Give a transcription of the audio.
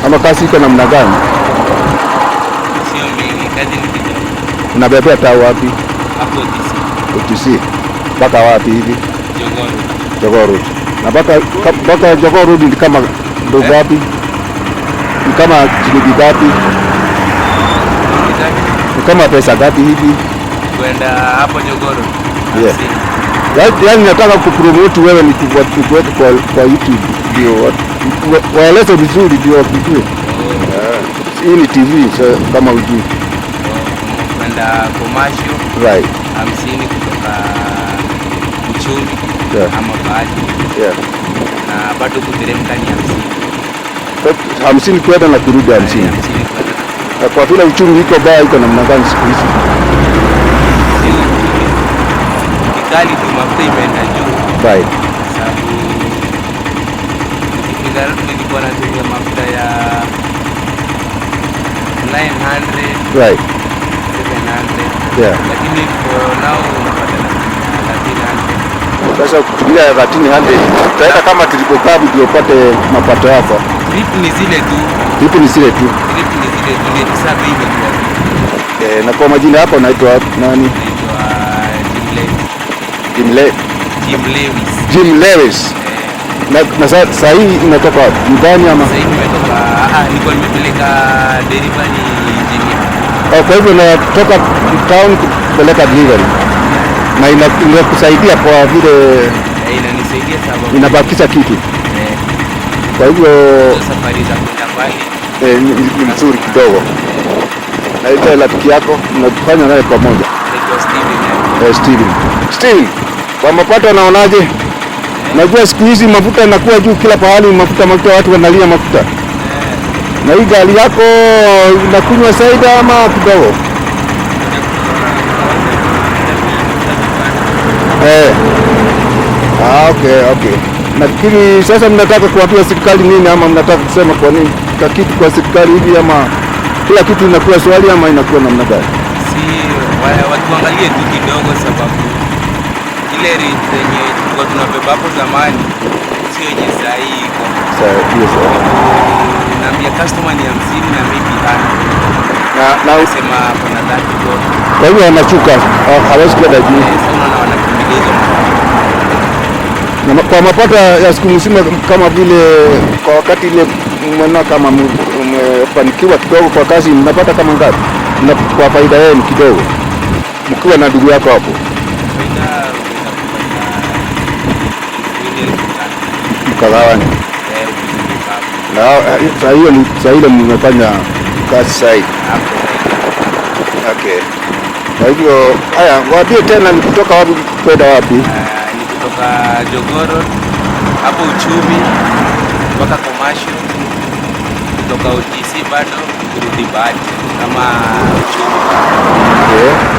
Ama kazi iko namna gani? Sio mingi, kazi ni kidogo. Unabebea tao wapi? Hapo OTC. OTC. Mpaka wapi hivi? Jogoo Road. Jogoo Road. Na mpaka Jogoo Road ni kama ndo ngapi? Ni kama shilingi ngapi? Ni kama pesa ngapi hivi? Kwenda hapo Jogoo Road. Yeah. 50. Yaani nataka kupromote wewe, nikuweke kwa YouTube ndio waeleze vizuri ndio wakujue. Hii ni TV, so kama hujui. Oh, kwenda commercial 50 kutoka Uchumi ama Bahati na bado kuteremka ni 50. 50 kwenda na kurudi 50. 50 kwenda na kurudi. Na kwa vile uchumi iko baya, iko namna gani siku hizi? Sio uchumi kikali tu, mafuta imeenda juu sababu nikifika nilikuwa natumia mafuta ya 900, 700, lakini for now unapata natumia 1300. Sasa ukitumia 1300 utaenda kama tulipokaa ndio upate mapato yako. Trip ni zile tu. Trip ni zile tu. Trip ni zile tu, ndio sasa bei imekuwa juu. Eh, na kwa majina yako unaitwa nani? Naitwa Jim Lewis. Jim Le Jim Lewis. Jim Lewis. Eh. Na saa hii unatoka wapi? Nyumbani ama? Sasa hivi nimetoka, nilikuwa nimepeleka delivery engineer. Oh, kwa hivyo unatoka town kupeleka delivery na inakusaidia kwa vile Eh, inanisaidia sababu inabakisha kitu. Eh, Kwa hivyo hizo safari za kwenda mbali eh, ni mzuri kidogo. Na ile rafiki yako mnafanya naye pamoja? Naitwa Steven, eh. Eh, Steven. Steven, kwa mapato anaonaje? Najua siku hizi mafuta yanakuwa juu kila pahali, mafuta mafuta, watu wanalia mafuta. Na hii gari yako inakunywa saida ama kidogo? Eh. Ah, okay. Nafikiri sasa mnataka kuambia serikali nini ama mnataka kusema kwa nini? Kwa kitu kwa serikali hivi ama kila kitu inakuwa swali ama inakuwa namna gani? Si watuangalie tu kidogo, sababu ile rate yenye tulikuwa tunabeba hapo zamani sio yenye saa hii iko. Sawa, hiyo sawa. Naambia customer ni 50 na maybe hana. Na Sema kuna 30 bob. Kwa hivyo wanashuka, hawezi kwenda juu. Eh, sasa unaona wanakimbilia hizo mafuta. Na kwa mapato ya siku mzima, kama vile kwa wakati ile mwana kama mmefanikiwa kidogo kwa kazi, mnapata kama ngapi? Na kwa faida yenu kidogo mkiwa na ndugu yako hapo? Faida unaweza kupata 2000, 5000. Mkagawana. Eh, ukizunguka hapo. Na saa hiyo ni saa ile mmefanya kazi sahihi. Hapo zaidi. Okay. Kwa hivyo haya, waambie tena ni kutoka wapi kwenda wapi? Ah, ni kutoka Jogoo Road hapo Uchumi mpaka commercial, kutoka OTC bado kurudi Bahati kama Uchumi. Okay.